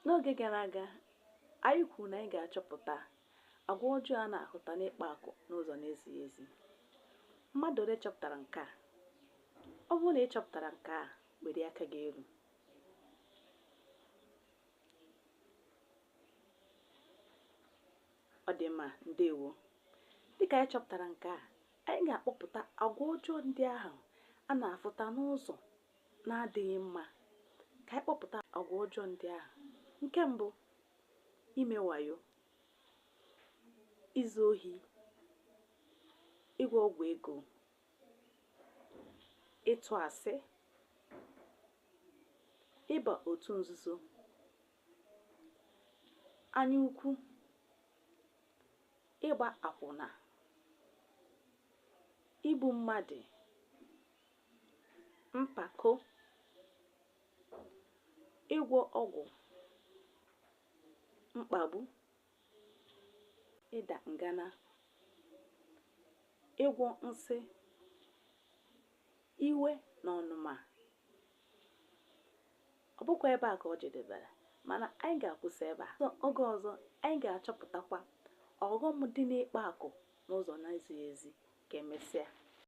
N'oge gara aga, anyị kwuru na anyị ga-achọpụta agwa ọjọọ a na-ahụta n'ịkpa akụ n'ụzọ na-ezighị ezi. Mmadụ ole chọpụtara nke a? Ọ bụrụ na ị chọpụtara nke a, welie aka gị elu. Ọ dị mma, ndewo. Dịka anyị chọpụtara nke a, anyị ga-akpọpụta agwa ọjọọ ndị ahụ a na-afụta n'ụzọ na-adịghị mma. Ka anyị kpọpụta agwa ọjọọ ndị ahụ. Nke mbụ, ime wayo, izu ohi, ịgwọ ọgwụ ego, ịtụ asị, ịba otu nzuzo, anya ukwu, ịgba akwụna, igbu mmadụ, mpako, ịgwọ ọgwụ, mkpagbu, ịda ngana, ịgwọ nsị, iwe na ọnụma. Ọ bụkwa ebe a ka ọ jedebere, mana anyị ga-akwụsị ebe a. Oge ọzọ, anyị ga-achọpụtakwa ọghọm dị n'ịkpa akụ n'ụzọ na-ezighị ezi. Ka emesịa.